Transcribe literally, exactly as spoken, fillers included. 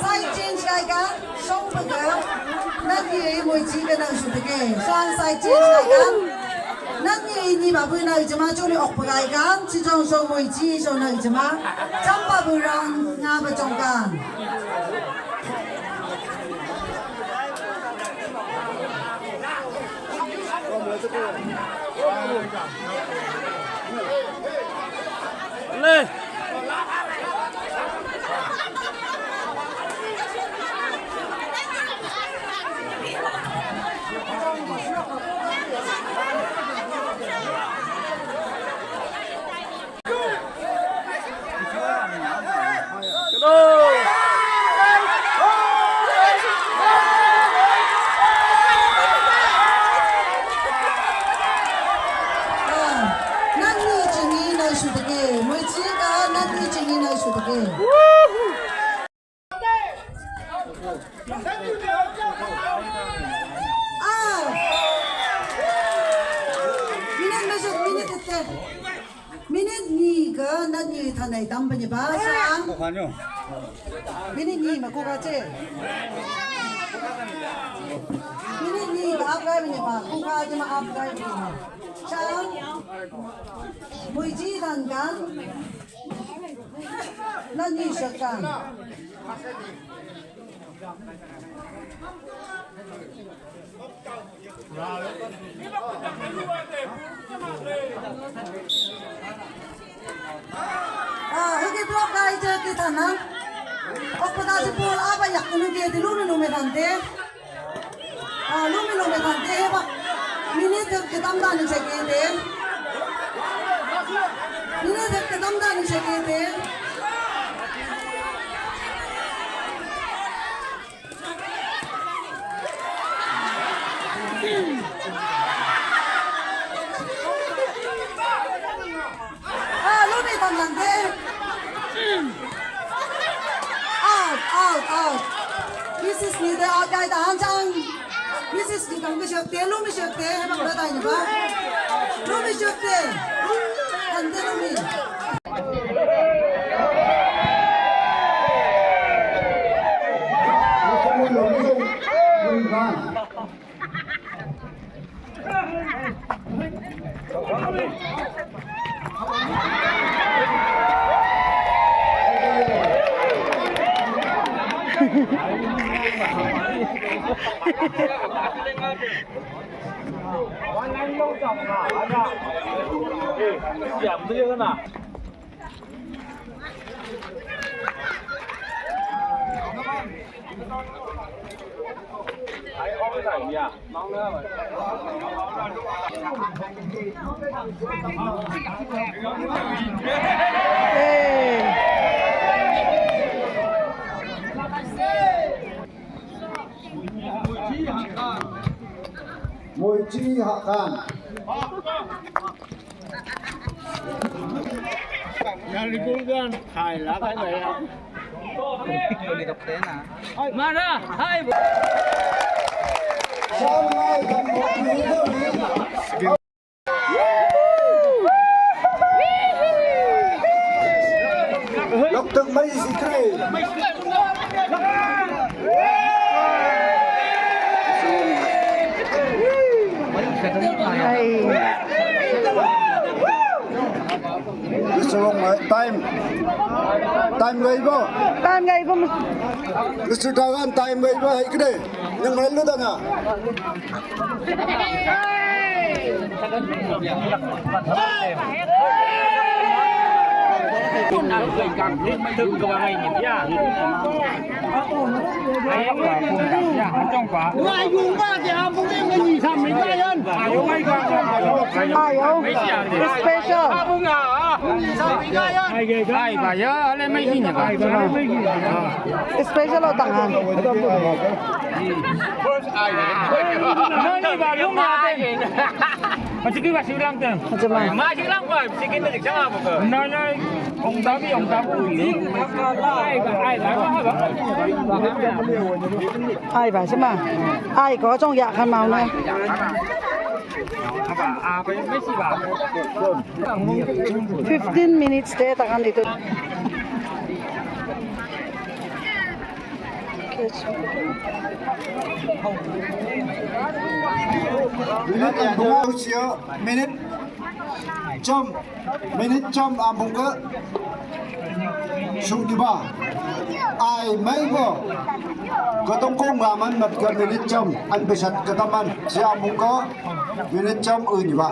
Side change kai kan, shong pa kan, nani ei Moichi ka nao shu ta ke. San side change kai kan, nani ei ni ba bu nao jama chuli ok pa kai kan, chi jong sho Moichi sho nao jama. Cham pa bu rang nga ba chong kan. Nani ching i nao shu ta ke, Moichi ka nani ching i nao shu ta ke. Ah. Minute measure, minute tette. Minute ni ka, nani than nai tam pa ni ba, sang. Minute ni ma ku ka che. Minute ni ka ap kai pa ni ba, ku ka che ma ap kai pa ni ba. Sang. Moichi than kan. Nani shu kan. Ah, hiki block kai je ki than na. Ok pa ta si ball a ba yak tunu ke ti lumi lumi than te. Ah, lumi lumi than te he ba. Minute ke tam dan che ke te. Minute ke tam dan che ke te. Ah, lumi than dan te. Out, out, out. Missus ni te out kai ta han chang. Missus ni kang ke shok te, lumi shok te, he bang lo tai ni ba. Lumi shok te. Than te lumi. Moichi Hakan. Mara, hai. Lok tak mai si kre. Mister Wong, time. Time gai bo. Time gai bo. Mister Dagan, time gai bo, hai kre. Nang mai lu da na. Ai o. Special. Ai ba ya, ale mai hin ya ba. Special o tang an. Nai ba lung ya ten. Masiki ba silang ten. Masiki lang ba, masiki na jik sama ba. Nai nai. Ai ba, ai ba, ai ba. Ai ba, sima. Ai ko chong ya kan mau na. Fifteen minutes te ta kan itu. Minute, minute. Chom. Minute chom a mung ka sung di ba. Ai mai bo. Katong kong raman mat ka minute chom an besat kataman. Sia mung ka minute chom un di ba.